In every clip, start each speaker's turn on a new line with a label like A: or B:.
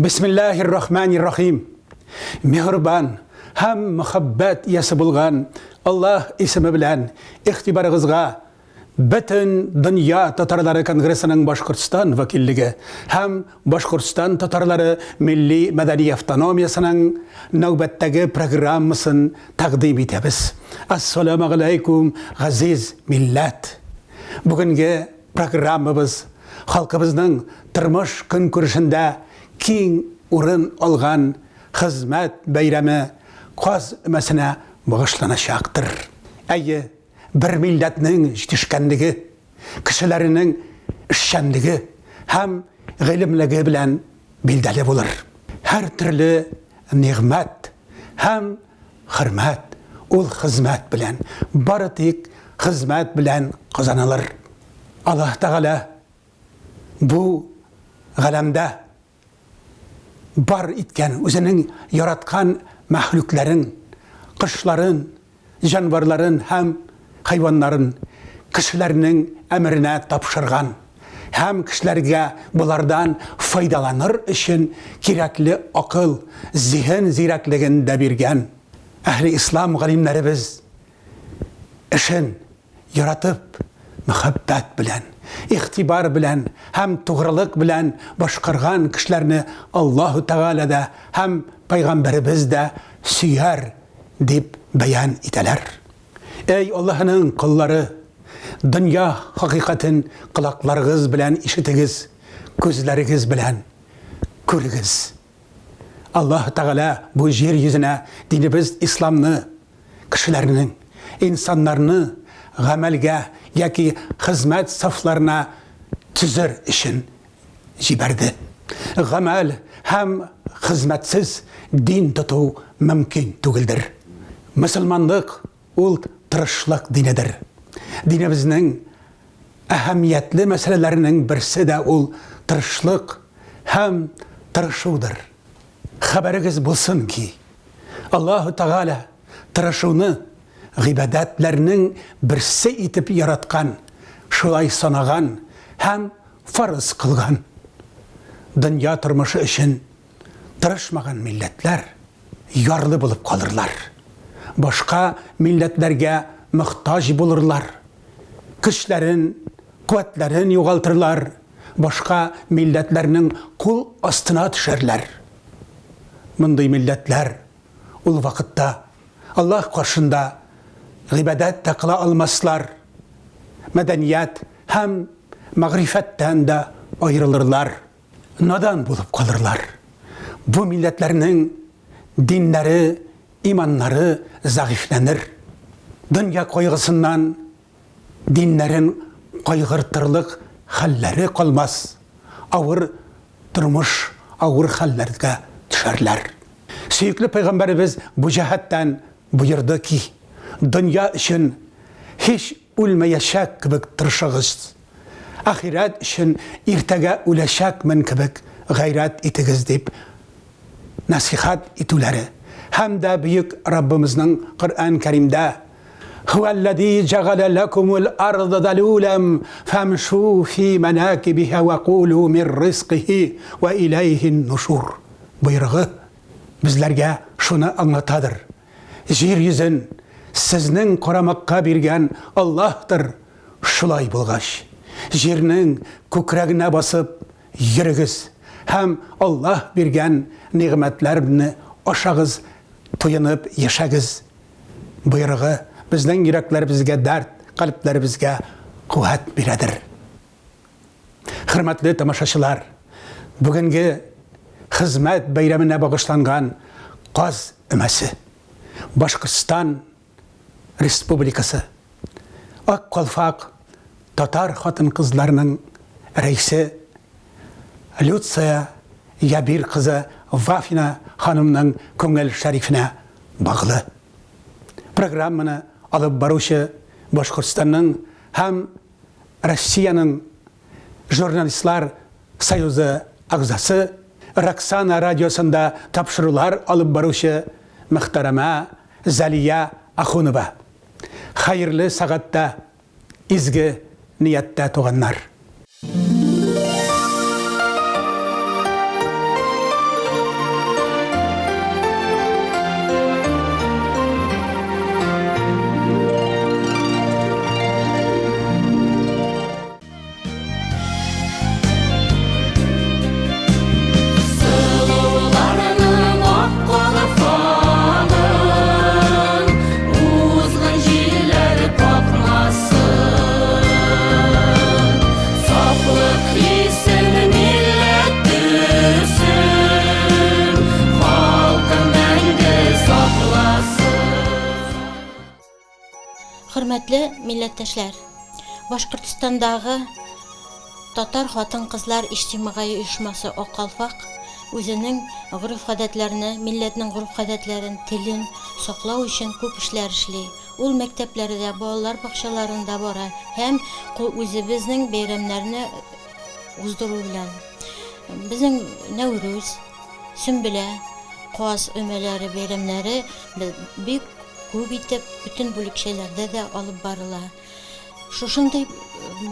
A: Бисмиллаһир рахманир рахим. Миһербан һәм мөхәббәт иясе булган Аллаһ исеме белән игътибарыгызга Бөтен дөнья татарлары конгрессының Башкортстан вәкиллеге һәм Башкортстан татарлары милли-мәдәни автономиясенең нәүбәттәге программасын тәкъдим итәбез. Ассаламәгаләйкүм, газиз милләт! Бүгенге программабыз халкыбызның тормыш-көнкүрешендә киң урын алган хезмәт бәйрәме Каз өмәсенә багышланачактыр. Әйе, бер милләтнең җитешкәнлеге, кешеләренең эшчәнлеге һәм гыйлемлеге белән билдәле булыр. Һәртөрле нигъмәт һәм хөрмәт ул хезмәт белән, бары тик хезмәт белән казанылыр. Аллаһ Тәгалә бу галәмдә бар иткән үзенең яраткан мәхлукларын, кошларын, җанварларын һәм хайваннарын кешеләрнең әмеренә тапшырган һәм кешеләргә болардан файдаланыр өчен кирәкле акыл, зиһен зирәклеген дә биргән. Әһле ислам галимнәребез эшен яратып, мәхәббәт белән, игътибар белән һәм тугрылык белән башкарган кешеләрне Аллаһу Тәгалә дә һәм Пәйгамбәребез дә сөяр, дип бәян итәләр. Әй Аллаһының коллары! Дөнья хакыйкатен колакларыгыз белән ишетегез, күзләрегез белән күрегез. Аллаһ Тәгалә бу җир йөзенә динебез исламны, кешеләрнең, инсаннарны гамәлгә яки хезмәт сафларына төзер өчен җибәрде. Гамәл һәм хезмәтсез дин тоту мөмкин түгелдер. Мөселманлык ул тырышлык динедер. Динебезнең әһәмиятле мәсьәләләренең берсе дә ул тырышлык һәм тырышудыр. Хәбәрегез булсын ки, Аллаһу Тәгалә тырышуны гыйбадәтләрнең берсе итеп яраткан, шулай санаган һәм фарыз кылган. Дөнья тормышы өчен тырышмаган милләтләр ярлы булып калырлар, башка милләтләргә мохтаҗ булырлар, көчләрен, куәтләрен югалтырлар, башка милләтләрнең кул астына төшәрләр. Мондый милләтләр ул вакытта Аллаһ каршында гыйбадәт тә кыла алмаслар, мәдәният һәм мәгърифәттән дә аерылырлар, надан булып калырлар. Бу милләтләрнең диннәре, иманнары зәгыйфьләнер. Дөнья кайгысыннан диннәрен кайгыртырлык хәлләре калмас, авыр тормыш, авыр хәлләргә төшәрләр. Сөекле пәйгамбәребез бу җәһәттән боерды ки, дөнья өчен һич үлмәячәк кебек тырышыгыз, ахирәт өчен иртәгә үләчәкмен кебек гайрәт итегез дип нәсыйхәт итүләре һәм дә бөек Раббымызның Коръән Кәримдә Һүәлләзи җәгалә ләкумул арда залүләм фәмшу фи мәнакибиһа вә кулу мин ризкыһи вә иләйһин нушур боерыгы безләргә шуны аңлатадыр, Җир йөзен сезнең карамакка биргән Аллаһтыр, шулай булгач, җирнең күкрәгенә басып йөрегез һәм Аллаһ биргән нигъмәтләрне ашагыз, туенып яшәгез. Боерыгы безнең йөрәкләребезгә дәрт, кальбләребезгә куәт бирәдер. Хөрмәтле тамашачылар, бүгенге хезмәт бәйрәменә багышланган Каз өмәсе Башкортстан Республикасы Ак калфак татар хатын-кызларының рәисе Люция Ябир кызы Вафина ханымның күңел шәрифенә баглы. Программаны алып баручы Башкортстанның һәм Россиянең Журналистлар союзы әгъзасы, Роксана радиосында тапшырулар алып баручы мөхтәрәмә Зәлия Ахунова. Хәерле сәгатьтә, изге нияттә, туганнар!
B: Хөрмәтле милләттәшләр! Башкортстандагы татар хатын-кызлар иҗтимагый оешмасы Ак калфак үзенең гореф-гадәтләрне, милләтнең гореф-гадәтләрен, телен саклау өчен күп эшләр эшли. Ул мәктәпләрдә, балалар бакчаларында бара һәм үзебезнең бәйрәмнәрне уздыру белән. Безнең Нәүрүз, Сөмбелә, Каз өмәләре бәйрәмнәре бик күп итеп бөтен бүлекчәләрдә дә алып барыла. Шушындый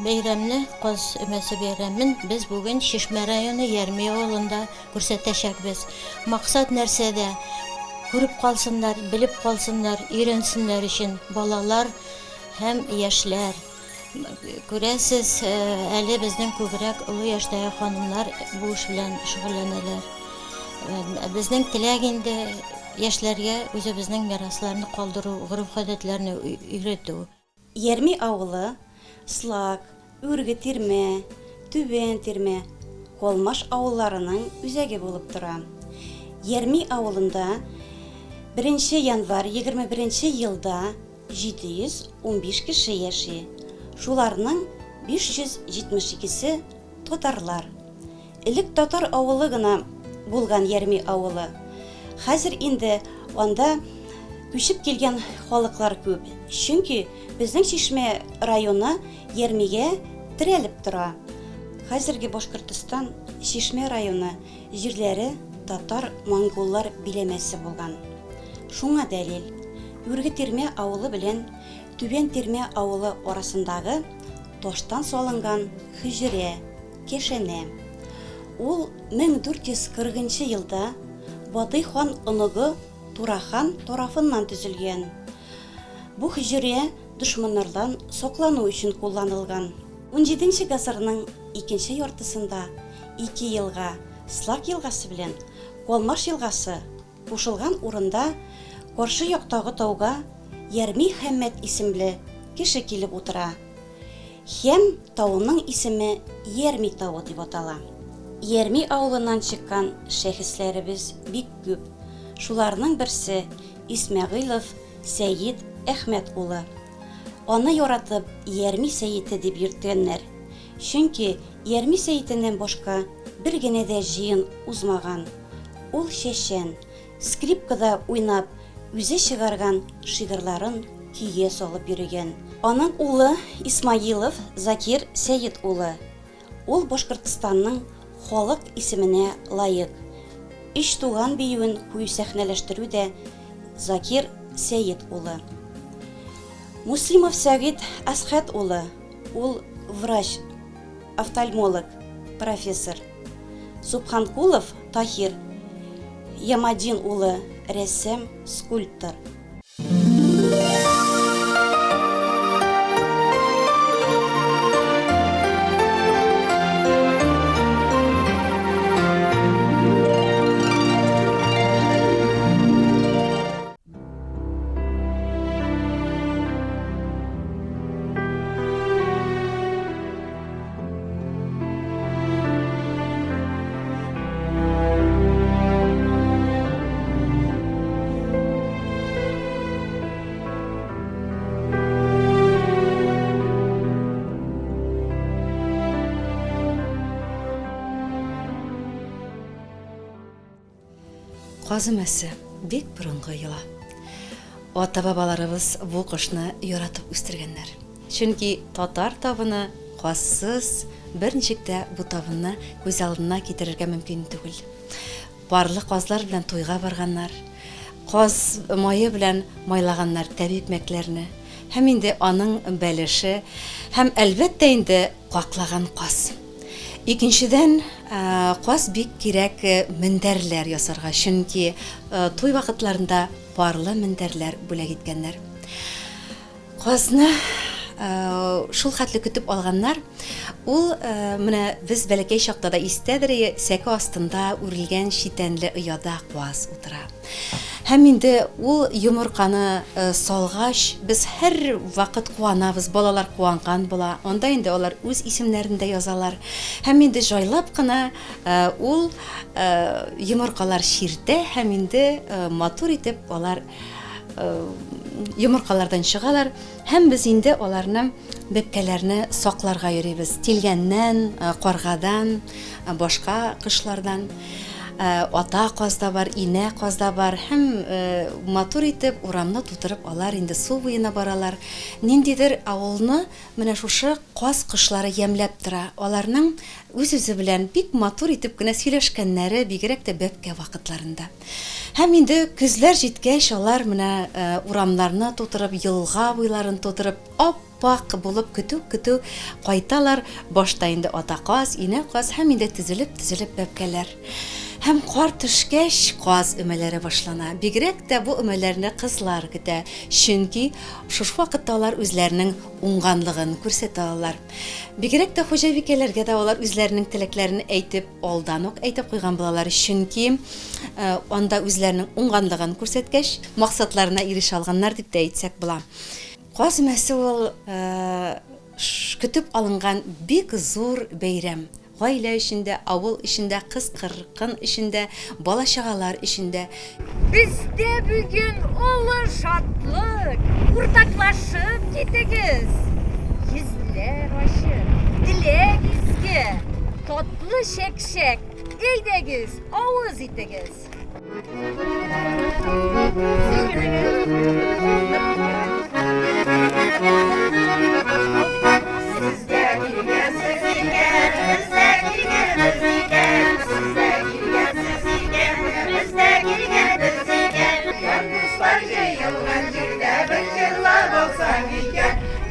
B: бәйрәмне, Каз өмәсе бәйрәмен без бүген Чишмә районы Ярми авылында күрсәтәчәкбез. Максат нәрсәдә? Күреп калсыннар, белеп калсыннар, өйрәнсеннәр өчен балалар һәм яшьләр. Күрәсез, әле безнең күбрәк олы яшьтәге ханымнар бу эш белән шөгыльләнәләр. Безнең теләк инде яшьләргә үзебезнең мирасларны калдыру, гореф-гадәтләрне өйрәтү.
C: Ярми авылы Слак, Үрге Тирмә, Түбән Тирмә, Калмаш авылларының үзәге булып тора. Ярми авылында беренче январь 21 нче елда 715 кеше яши, шуларның 572 се татарлар. Элек татар авылы гына булган Ярми авылы. Хәзер инде анда күчеп килгән халыклар күп, чөнки безнең Чишмә районы Ярмигә терәлеп тора. Хәзерге Башкортостан Чишмә районы җирләре татар-монголлар биләмәсе булган. Шуңа дәлил, Үрге Тирмә авылы белән Түбән Тирмә авылы арасындагы таштан салынган хөҗрә, кәшәнә. Ул 1440 нчы елда Батый хан оныгы Турахан тарафыннан төзелгән. Бу хөҗрә дошманнардан саклану өчен кулланылган. Унҗиденче гасырның икенче яртысында ике елга, Слак елгасы белән Калмаш елгасы кушылган урында каршы яктагы тауга Ярми Хәммәт исемле кеше килеп утыра. Һәм тауның исеме Ярми тавы дип атала. Ярми авылыннан чыккан шәхесләребез бик күп. Шуларның берсе, Исмәгыйлов Сәет Әхмәт улы. Аны яратып Ярми Сәете дип йөрткәннәр. Чөнки Ярми Сәетеннән башка бер генә дә җыен узмаган. Ул чәчән, скрипкада уйнап, үзе чыгарган шигырьларын көйгә салып йөрегән. Аның улы Исмаилов Закир Сәет улы. Ул Башкортстанның халык исеменә лаек. Өч туган биюен кую сәхнәләштерү дә Закир Сәет улы. Муслимов Сәгыйть Әсхәт улы, ул врач, офтальмолог, профессор. Субханкулов Таһир Ямадин улы, рәссам, скульптор.
D: Каз өмәсе, бик борынгы йола. Ата-бабаларыбыз бу кошны яратып үстергәннәр. Чөнки татар табыны казсыз берничек тә бу табынны күз алдына китерергә мөмкин түгел. Парлы казлар белән туйга барганнар, каз мае белән майлаганнар тәбикмәкләрне һәм инде аның бәлеше һәм, әлбәттә инде, каклаган каз. Икенчедән, каз бик кирәк мендәрләр ясарга, чөнки туй вакытларында парлы мендәрләр бүләк иткәннәр. Казны шул хәтле көтеп алганнар, ул менә без бәләкәй чакта да истәдер, сәке астында үрелгән читәнле ояда каз утыра. Һәм инде ул йомырканы салгач, без һәрвакыт куанабыз, балалар куанган була. Анда инде алар үз исемнәрен дә язалар. Һәм инде җайлап кына ул йомыркалар чиртә һәм инде матур итеп алар йомыркалардан чыгалар һәм без инде аларны бәбкәләрне сакларга йөрибез. Тилгәннән, каргадан, башка кошлардан. Ата каз да бар, инә каз да бар һәм матур итеп урамны тутырып алар инде су буена баралар. Ниндидер авылны менә шушы каз кошлары ямьләп тора. Аларның үз-үзе белән бик матур итеп кенә сөйләшкәннәре, бигрәк тә бәбкә вакытларында. Һәм инде көзләр җиткәч, алар менә урамнарны тутырып, елга буйларын тутырып, ап-ак булып көтү-көтү кайталар. Башта инде ата каз, инә каз һәм инде тезелеп-тезелеп бәбкәләр. Һәм кар төшкәч, каз өмәләре башлана. Бигрәк тә бу өмәләрне кызлар көтә. Чөнки шушы вакытта алар үзләренең уңганлыгын күрсәтә алалар. Бигрәк тә хуҗабикәләргә дә алар үзләренең теләкләрен әйтеп, алдан ук әйтеп куйган булалар. Чөнки анда үзләренең уңганлыгын күрсәткәч, максатларына ирешә алганнар дип тә әйтсәк була. Каз өмәсе ул көтеп алынган бик зур бәйрәм. Гаилә өчен дә, авыл өчен дә, кыз-кыркын өчен дә, бала-чагалар өчен дә.
E: Бездә бүген олы шатлык, уртаклашып китегез. Йөзләр ачык, теләк изге, татлы чәкчәк, әйдәгез, авыз итегез.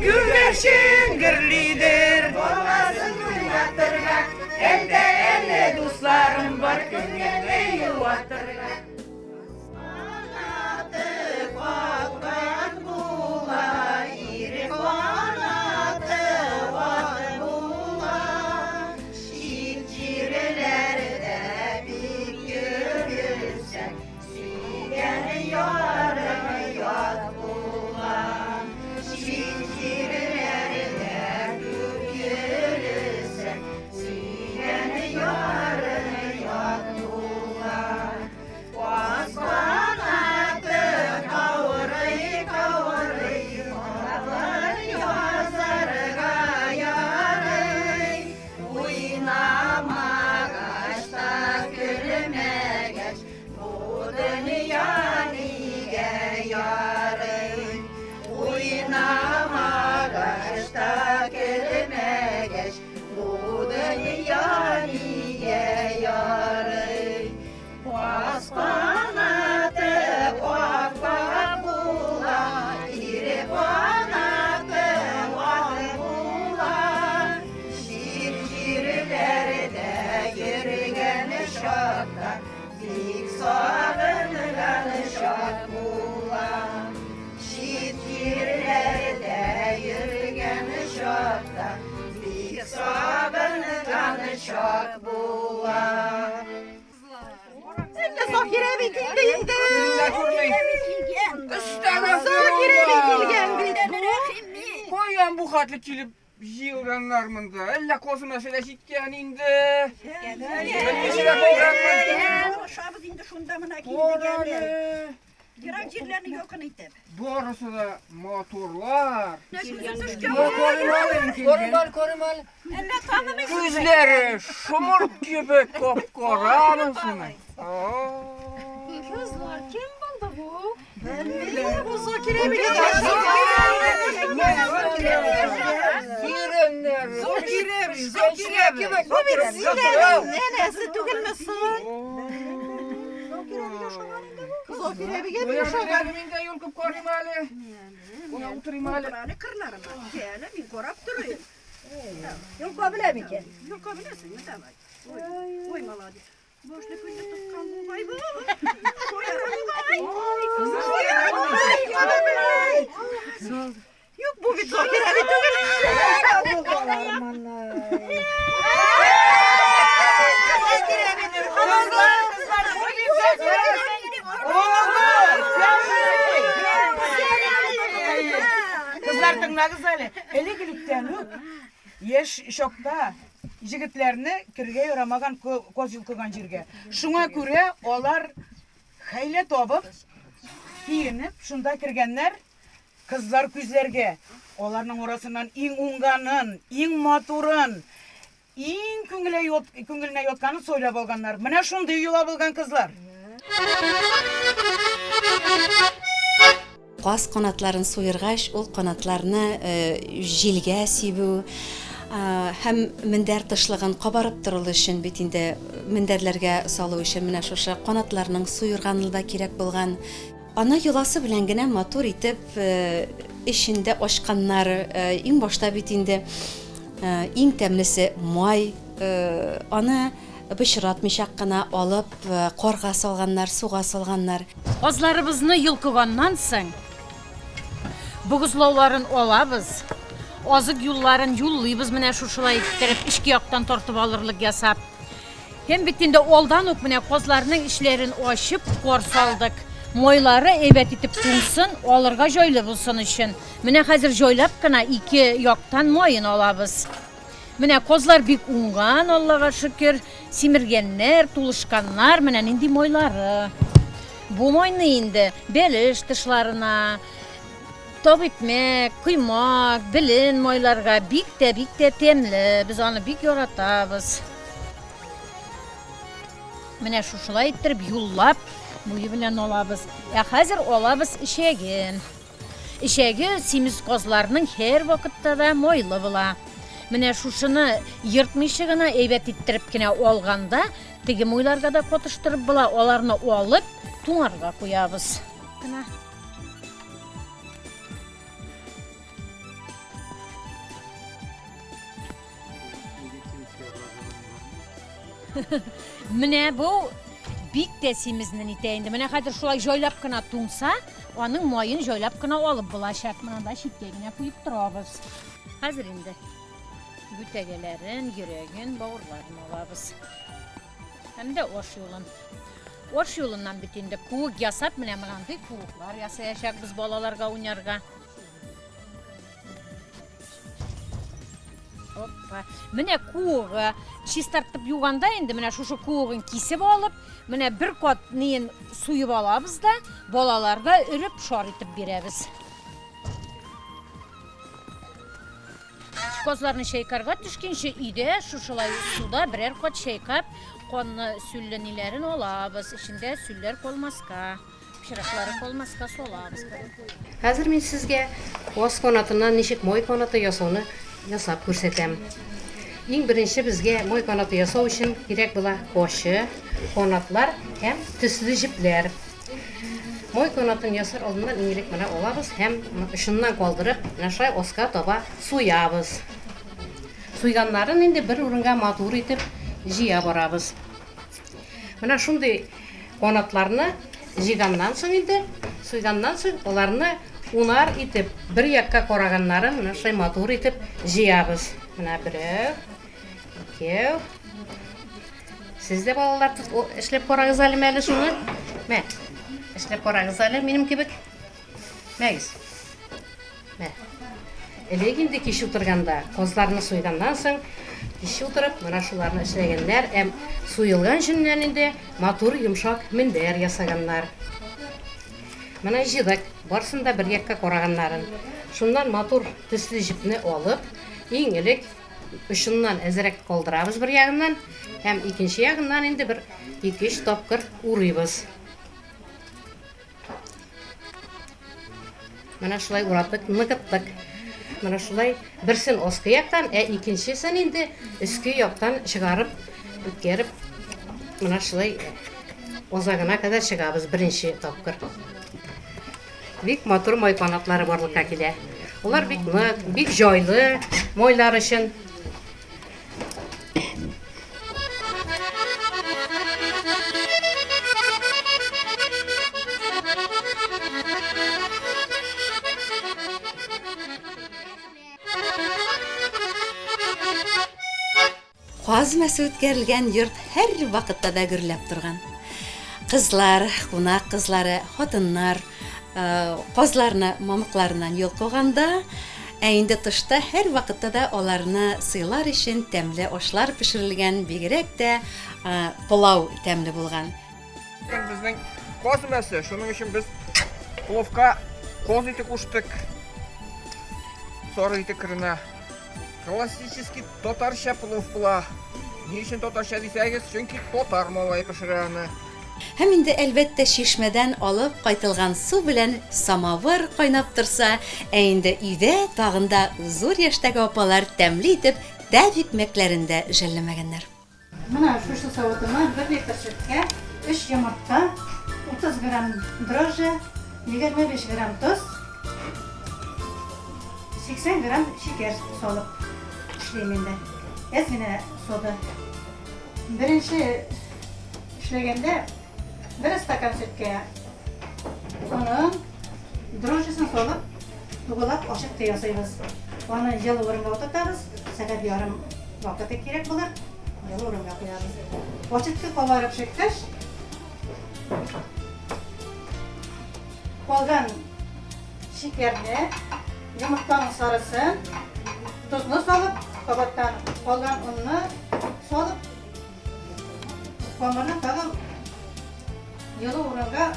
F: Күгәрчен гөрлидер, баласын уйнатырга, Әлдә әле дусларым бар, күңелне юатырга. Канаты каткан була, ире канаты ат була. Чит җирләрдә бик йөрсәң, сөйгән ярың ят була. Чит җирләрдә күп йөрсәң, сөйгән ярың ят була. Каз канаты каурый, каурый, хатлар язарга ярый. Уйнамагач та көлмәгәч, бу дөнья нигә ярый? Уйнамагач та көлмәгәч, бу дөнья нигә ярый? Каз канаты ап-ак була, ире канаты ат була. Чит җирләрдә йөргән чакта бик сагынган чак була. Чит җирләрдә йөргән чакта бик сагынган чак була.
G: Әллә Закир әби килде инде.
F: Закир әби килгән бит. Каян бу хәтле килеп җыелганнар монда? Әллә каз мәсьәлә җиткән инде. Белмичә калганмын.
G: Ашабыз инде шунда менә килдек әле. Ерак җирләрне якын итеп.
F: Барысы да матурлар.
G: Әллә танымыйсың?
F: Күзләре шомырт кебек кап-кара монсының.
E: Кызлар, кем булды бу?
G: Бу Закир әби.
F: Иреннәре.
G: Закир әби, Закир әби. Бу бит Зиләнең нәнәсе түгелме соң? Закир әбигә бик ошаган.
F: Мин дә йолкып карыйм әле. Куя утырыйм әле.
G: Әле кырларыма. Әле мин карап торыйм. Йолка белә микән? Йолка беләсеңме? Давай. Ой, ой, молодец. Башны күзне тоткан бугай бу. Юк, бу бит Закир әби түгел. Закир әбинең
H: Кызлар, тыңлагыз әле. Элек-электән үк яшь чакта җегетләрне керергә ярамаган каз йолкыган җиргә. Шуңа күрә алар хәйлә табып, киенеп, шунда кергәннәр. Кызлар күзләргә. Аларның арасыннан иң уңганын, иң матурын, иң күңелә йот, күңеленә ятканын сайлап алганнар. Менә шундый йола булган кызлар.
D: Каз канатларын суергач, ул канатларны җилгә сибү һәм мендәр тышлыгын кабарып торылу өчен бит инде мендәрләргә салу өчен менә шушы канатларның суерганы да кирәк булган. Аны йоласы белән генә матур итеп эчендә ачканнар. Иң башта бит инде иң тәмлесе май. Аны пычратмыйча кына алып карга салганнар, суга салганнар.
E: Казларыбызны йолкыганнан соң, бугызлауларын алабыз, азык юлларын юллыйбыз менә шушылай иттереп, эчке яктан тартып алырлык ясап. Һәм бит инде алдан ук менә казларның эчләрен ачып, кар салдык. Майлары әйбәт итеп туңсын, алырга җайлы булсын өчен. Менә хәзер җайлап кына ике яктан маен алабыз. Менә казлар бик уңган, Аллага шөкер, симергәннәр, тулышканнар, менә нинди майлары. Бу майны инде бәлеш тышларына, тап икмәк, коймак, белен майларга бик тә, бик тә тәмле. Без аны бик яратабыз. Менә шушылай иттереп юллап буе белән алабыз. Ә хәзер алабыз эчәген. Эчәге симез казларның һәр вакытта да майлы була. Менә шушыны ертмыйча гына әйбәт иттереп кенә алганда, теге муйларга да катыштырып була. Аларны алып, туңарга куябыз. Менә. Менә бу бик тә симезне нитә инде. Менә хәзер шулай җайлап кына туңса, аның маен җайлап кына алып булачак. Менә анда читкә генә куеп торабыз. Хәзер инде бүтәгәләрен, йөрәген, бавырларын алабыз. Һәм дә аш юлын. Аш юлыннан бит инде куык ясап, менә мондый куыклар ясаячакбыз балаларга уйнарга. Опа. Менә куыгы чистартып юганда инде менә шушы куыгын кисеп алып, менә бер кат ниен суеп алабыз да, балаларга өреп шар итеп бирәбез. Казларны чайкарга төшкәнче өйдә шушылай суда берәр кат чайкап, канны сүлле ниләрен алабыз, эчендә сүлләр калмаска. Пычраклары калмаска салабыз.
I: Хәзер мин сезгә каз канатыннан ничек май канаты ясауны ясап күрсәтәм. Иң беренче безгә май канаты ясау өчен кирәк була качы, канатлар һәм төсле җепләр. Май канатын ясар алдыннан иң элек менә алабыз һәм очыннан калдырып, менә шулай аска таба суябыз. Суйганнарын инде бер урынга матур итеп җыя барабыз. Менә шундый канатларны җыйганнан соң инде, суйганнан соң, аларны унар итеп, бер якка караганнарын менә шулай матур итеп җыябыз. Менә берәү, икәү. Сез дә балалар эшләп карагыз әле мәле шуны. Мә, эшләп карагыз әле минем кебек. Мәгез. Мә. Элек инде кич утырганда, казларны суйганнан соң, кич утырып, менә шуларны эшләгәннәр һәм суелган җөннән инде матур йомшак мендәр ясаганнар. Менә җыдык, барысын да бер якка караганнарын. Шуннан матур төсле җепне алып, иң элек очыннан әзрәк калдырабыз бер ягыннан һәм икенче ягыннан инде бер ике-өч тапкыр урыйбыз. Менә шулай уратык, ныгыттык. Менә шулай берсен аскы яктан, ә икенчесен инде өске яктан чыгарып, үткәреп, менә шулай азагына кадәр чыгабыз беренче тапкыр. Бик матур май канатлары барлыкка килә. Алар бик нык, бик җайлы майлар өчен.
D: Каз мәсе үткәрелгән йорт һәр вакытта да гөрләп торган. Кызлар, кунак кызлары, хатыннар Казларны мамыкларыннан йолкыганда, ә инде тышта һәрвакытта да аларны сыйлар өчен тәмле ашлар пешерелгән, бигрәк тә пылау тәмле булган.
F: Безнең каз өмәсе, шуның өчен без пловка каз ите куштык. Сары ите керенә. Классический татарча плов була. Ни өчен татарча дисәгез, чөнки татар малае пешерә аны.
D: Һәм инде, әлбәттә, чишмәдән алып кайтылган су белән самавыр кайнап торса, ә инде өйдә тагын да зур яшьтәге апалар тәмле итеп тәб икмәкләрен дә жәлләмәгәннәр.
J: Менә шушы савытыма бер литр сөткә өч йомырка, 30 грамм дрожжи, 25 грамм тоз, 80 грамм шикәр салып эшлим инде. Әз генә сода. Беренче эшләгәндә бер стакан сөткә онын, дрожжисын салып, тугылап ачык ясыйбыз. Аны җылы урынга утыртабыз, сәгать ярым вакыты кирәк булыр, җылы урынга куябыз. Ачыткы кабарып чыккач, калган шикәрне, йомырканың сарысын, тозны салып, кабаттан калган онны салып, камырны тагын җылы урынга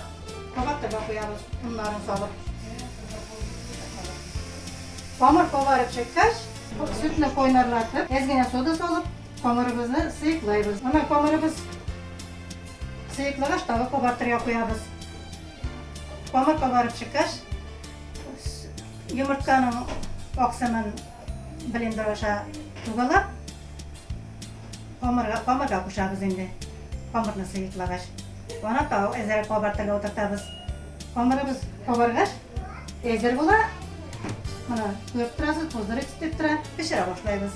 J: кабартырга куябыз, оннарын салып. Камыр кабарып чыккач, сөтне кайнарлатып, әз генә сода салып, камырыбызны сыеклайбыз. Аннан камырыбыз сыеклагач, тагы кабартырга куябыз. Камыр кабарып чыккач, йомырканың аксымын блендер аша тугалап, камырга, камырга кушабыз инде. Камырны сыеклагач. Аны тагы әзерәк кабартырга утыртабыз. Камырыбыз кабаргач, әзер була. Моны күреп торасыз, пузырь итеп тора, пешерә башлайбыз.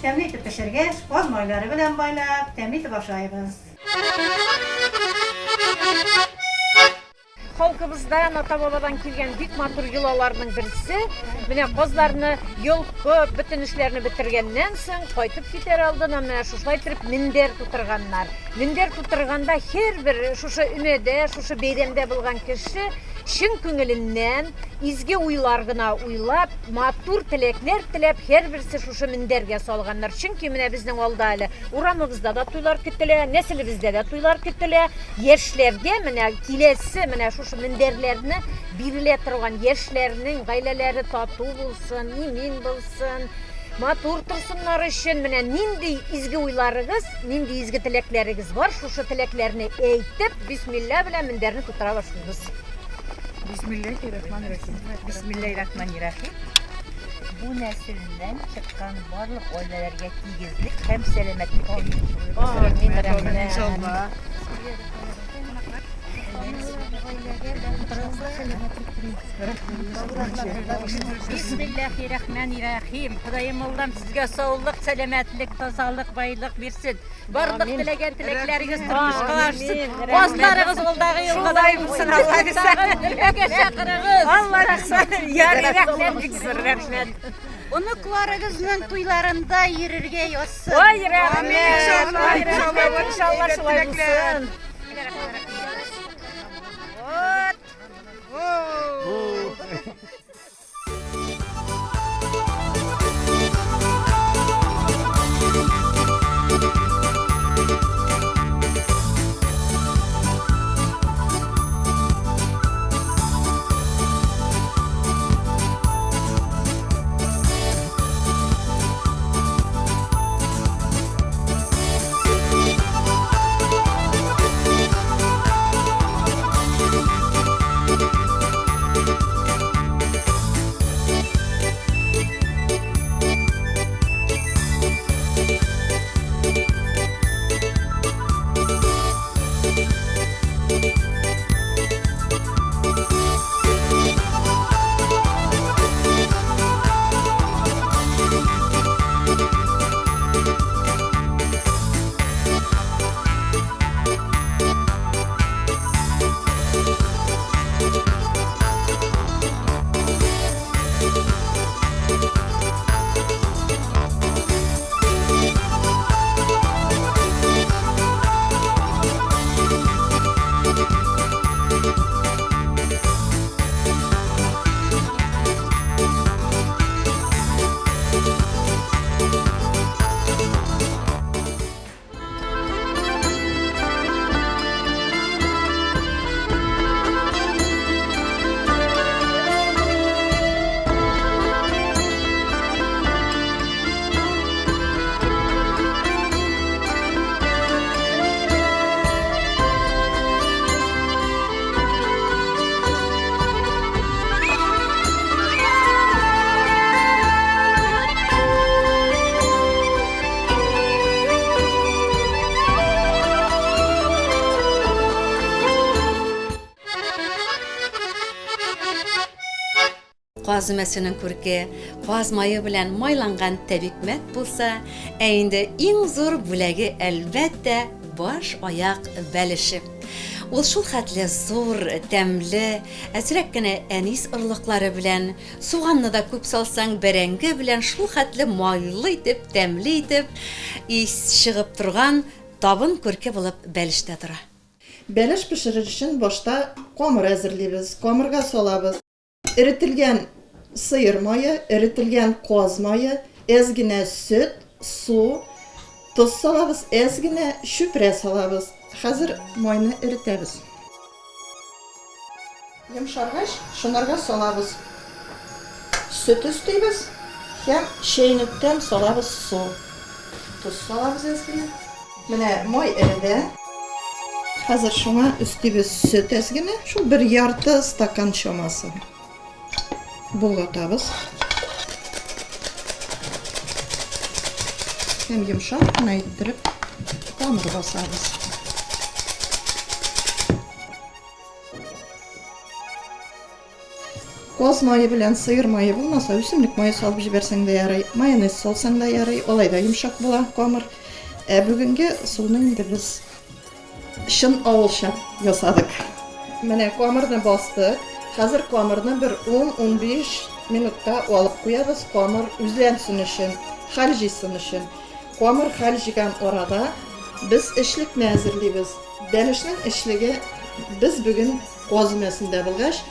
J: Тәмле итеп пешергәч, каз майлары белән майлап, тәмле итеп ашайбыз.
E: Халкыбыздан, ата-бабадан килгән бик матур йолаларның берсе, менә казларны йолкып, бөтен эшләрне бетергәннән соң, кайтып китәр алдыннан менә шушылай итеп мендәр тутырганнар. Мендәр тутырганда һәрбер шушы өмәдә, шушы бәйрәмдә булган кеше чын күңеленнән изге уйлар гына уйлап, матур теләкләр теләп, һәрберсе шушы мендәргә салганнар. Чөнки менә безнең алда әле урамыбызда да туйлар көтелә, нәселебездә дә туйлар көтелә. Яшьләргә менә киләсе менә шушы мендәрләрне бирелә торган яшьләрнең гаиләләре тату булсын, имин булсын, матур торсыннар өчен менә нинди изге уйларыгыз, нинди изге теләкләрегез бар, шушы теләкләрне әйтеп, бисмилла белән мендәрне тутыра башлыйбыз.
K: Бисмиллахи-рахмани-рахим. Бисмиллахи-рахмани-рахим. Бу нәселдән чыккан барлык гаиләләргә тигезлек һәм сәламәтлек телим.
E: Амин, рәхмәт.
L: Бисмиллахи-рахмани-рахим. Ходаем Аллам сезгә саулык, сәламәтлек, тазалык, байлык бирсен. Барлык теләгән теләкләрегез тормышка ашсын. Казларыгыз алдагы елгыдай булсын, Алла бирсә.
E: Өмәгә чакырыгыз.
L: Алла рәхмәт. Ярый, рәхмәт, бик зур рәхмәт.
C: Оныкларыгызның туйларында йөрергә язсын.
E: Ой, рәхмәт. Ой, рәхмәт. Иншалла шулай булсын.
L: Вот.
D: Каз өмәсенең күрке, каз мае белән майланган тәбикмәк булса, ә инде иң зур бүләге, әлбәттә, баш-аяк бәлеше. Ул шул хәтле зур, тәмле, әзрәк кенә әнис орлыклары белән, суганны да күп салсаң, бәрәңге белән шул хәтле майлы итеп, тәмле итеп, ис чыгып торган табын күрке булып бәлеш тә тора.
M: Бәлеш пешерер өчен башта камыр әзерлибез. Камырга салабыз эретелгән сыер мае, эретелгән каз мае, әз генә сөт, су, тоз салабыз, әз генә чүпрә салабыз. Хәзер майны эретәбез. Йомшаргач, шунарга салабыз сөт өстибез һәм чәйнектән салабыз су. Тоз салабыз әз генә. Менә май эреде. Хәзер шуңа өстибез сөт әз генә, шул бер ярты стакан чамасы. Болгатабыз. Һәм йомшак кына иттереп камыр басабыз. Каз мае белән сыер мае булмаса, үсемлек мае салып җибәрсәң дә ярый, майонез салсаң да ярый, алай да йомшак була камыр. Ә бүгенге ысулны инде без чын авылча ясадык. Менә камырны бастык. Хәзер камырны бер 10-15 минутка алып куябыз, камыр үзләнсен өчен, хәл җыйсын өчен. Камыр хәл җыйган арада без эчлекне әзерлибез. Бәлешнең эчлеге без бүген каз өмәсендә булгач,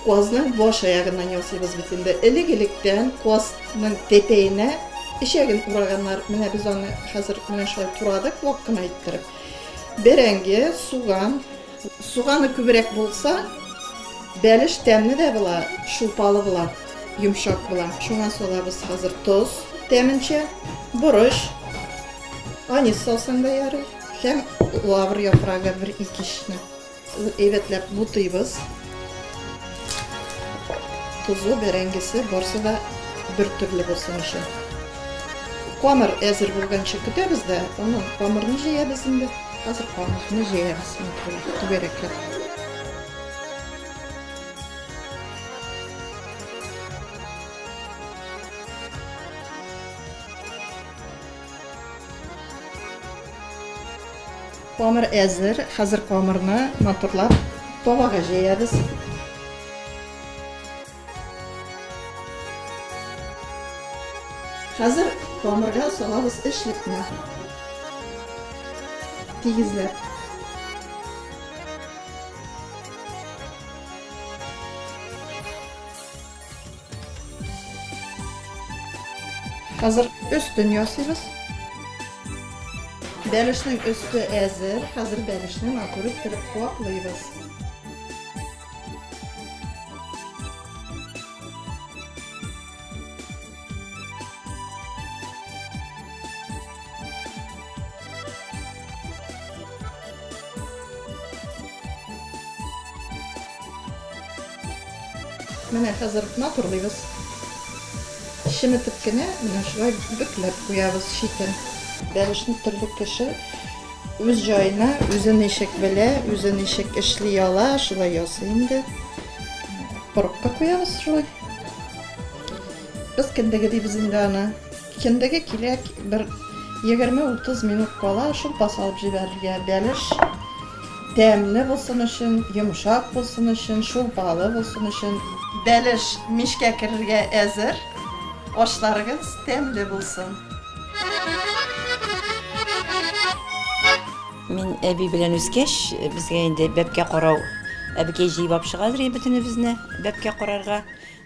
M: казның баш аягыннан ясыйбыз бит инде. Элек-электән казның тәтәенә эчәген ураганнар. Менә без аны хәзер менә шулай турадык, вак кына иттереп. Бәрәңге, суган. Суганы күбрәк булса, бәлеш тәмле дә була, шулпалы була, йомшак була. Шуңа салабыз хәзер тоз тәменчә, борыч, анис салсаң да ярый. Һәм лавр яфрагы бер икешне әйбәтләп бутыйбыз. Тозы, бәрәңгесе барсы да бер төрле булсын өчен. Камыр әзер булганчы көтәбез дә, аннан камырны җәябез инде. Хәзер камырны җәябез түгәрәкләп. Камыр әзер. Хәзер камырны матурлап табага җәябез. Хәзер камырга салабыз эчлекне. Тигезләп. Хәзер өстен ясыйбыз. Бәлешнең өсте әзер. Хәзер бәлешне матур иттереп каплыйбыз. Менә хәзер матурлыйбыз. Чеметеп кенә менә шулай бөкләп куябыз читен. Бәлешне төрле кеше үз җаена, үзе ничек белә, үзе ничек эшли ала, шулай ясый инде. Порыкка куябыз шулай. Без кендеге дибез инде аны. Кендеге кирәк бер 20-30 минут кала шулпа салып җибәрергә. Бәлеш тәмле булсын өчен, йомшак булсын өчен, шулпалы булсын өчен. Бәлеш мичкә керергә әзер. Ашларыгыз тәмле булсын.
N: Мин әби белән үскәч, безгә инде бәбкә карау, әбекәй җыеп алып чыгадыр иде бөтенебезне бәбкә карарга.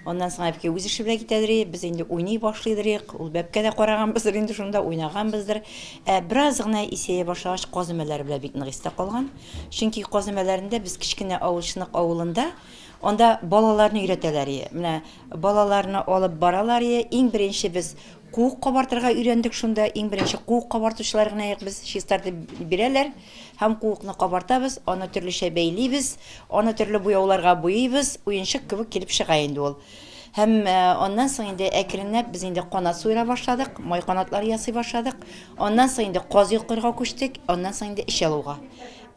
N: Аннан соң әбекәй үз эше белән китәдер иде, без инде уйный башлыйдыр идек. Ул бәбкә дә караганбыздыр инде шунда, уйнаганбыздыр. Ә бераз гына исәя башлагач, каз өмәләре белән бик нык истә калган. Чөнки каз өмәләрендә без кечкенә авыл Чынык авылында, анда балаларны өйрәтәләр иде. Менә балаларны алып баралар иде. Иң беренче без куык кабартырга өйрәндек шунда. Иң беренче куык кабартучылар гына идек без, чистартып бирәләр. Һәм куыкны кабартабыз, аны төрлечә бәйлибез, аны төрле буяуларга буйыйбыз, уенчык кебек килеп чыга инде ул. Һәм аннан соң инде әкренләп без инде канат суера башладык, май канатлары ясый башладык. Аннан соң инде каз йолкырга күчтек, аннан соң инде эч алуга.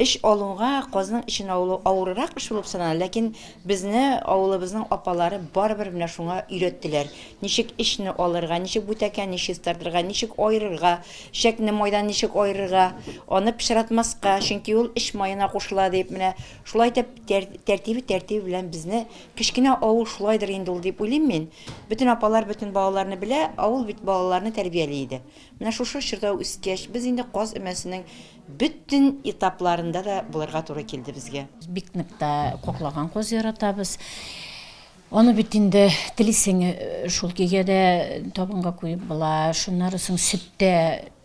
N: Эч алуга казның эчен алу авыррак эш булып санала, ләкин безне авылыбызның апалары барыбер менә шуңа өйрәттеләр. Ничек эчне алырга, ничек бүтәкәне чистартырга, ничек аерырга, чәкне майдан ничек аерырга, аны пычратмаска, чөнки ул эч маена кушыла дип, менә шулай итеп тәртибе-тәртибе белән безне кечкенә авыл шулайдыр инде ул дип уйлыйм мин. Бөтен апалар бөтен балаларны белә, авыл бит балаларны тәрбияли иде. Менә шушы чорда үскәч, без инде каз өмәсенең бөтен этапларында да булырга туры килде безгә.
E: Бик нык та каклаган каз яратабыз. Аны бит инде телисең шул көйгә дә табынга куеп була. Шуннары соң сөттә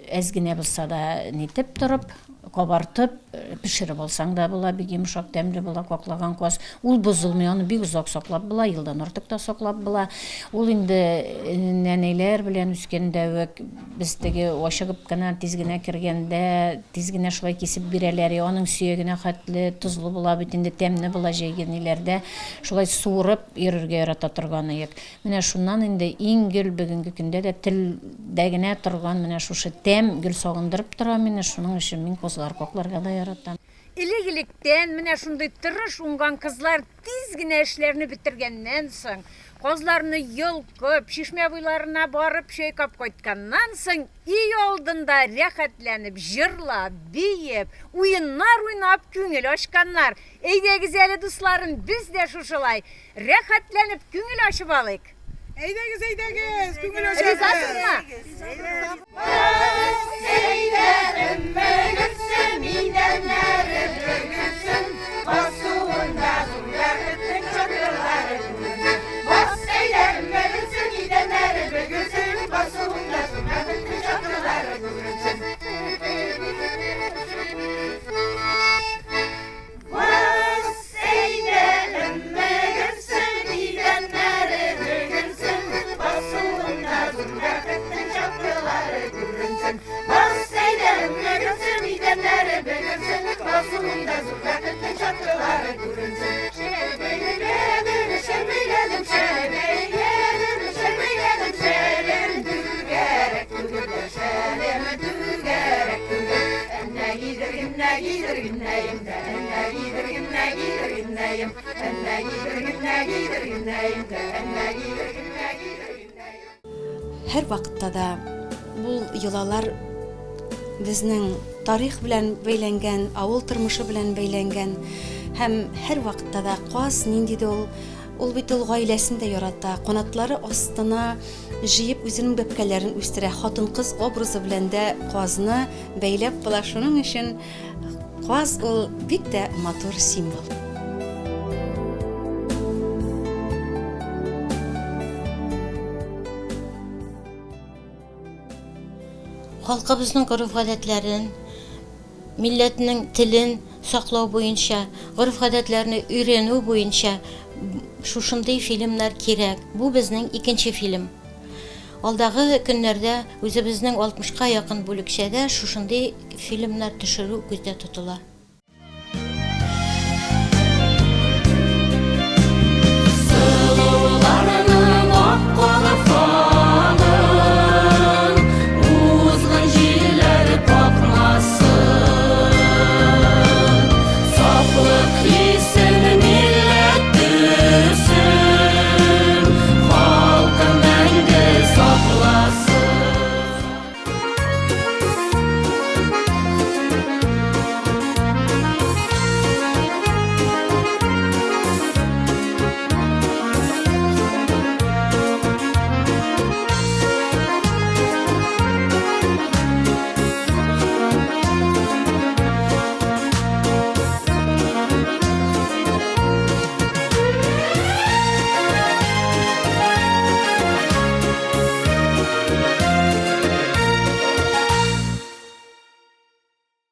E: әз генә булса да нитеп торып, кабартып, пешереп алсаң да була, бик йомшак, тәмле була каклаган каз. Ул бозылмый, аны бик озак саклап була, елдан артык та саклап була. Ул инде нәнәйләр белән үскәндә үк без теге ашыгып кына тиз генә кергәндә, тиз генә шулай кисеп бирәләр. И аның сөягенә хәтле тозлы була бит инде, тәмле була җәйге ниләрдә. Шулай суырып йөрергә ярата торган иек. Менә шуннан инде иң гел бүгенге көндә дә телдә генә торган менә шушы тәм гел сагындырып тора мине. Шуның өчен мин казлар какларга да яратам. Элек-электән менә шундый тырыш, уңган кызлар тиз генә эшләрне бетергәннән соң, казларны йолкып, чишмә буйларына барып чайкап кайтканнан соң, өй алдында рәхәтләнеп җырлап, биеп, уеннар уйнап күңел ачканнар. Әйдәгез әле, дусларым, без дә шушылай рәхәтләнеп күңел ачып алыйк.
F: Әйдәгез, әйдәгез, күңел ачабыз.
E: Ризасызмы?
D: Һәрвакытта да бу йолалар безнең тарих белән бәйләнгән, авыл тормышы белән бәйләнгән һәм һәрвакытта да каз нинди дә ул, ул бит ул гаиләсен дә ярата, канатлары астына җыеп үзенең бәбкәләрен үстерә, хатын-кыз образы белән дә казны бәйләп була. Шуның өчен каз ул бик тә матур символ.
B: Халкыбызның гореф-гадәтләрен, милләтнең телен саклау буенча, гореф-гадәтләрне өйрәнү буенча шушындый фильмнар кирәк. Бу безнең икенче фильм. Алдагы көннәрдә үзебезнең 60-ка якын бүлекчәдә шушындый фильмнар төшерү күздә тотыла.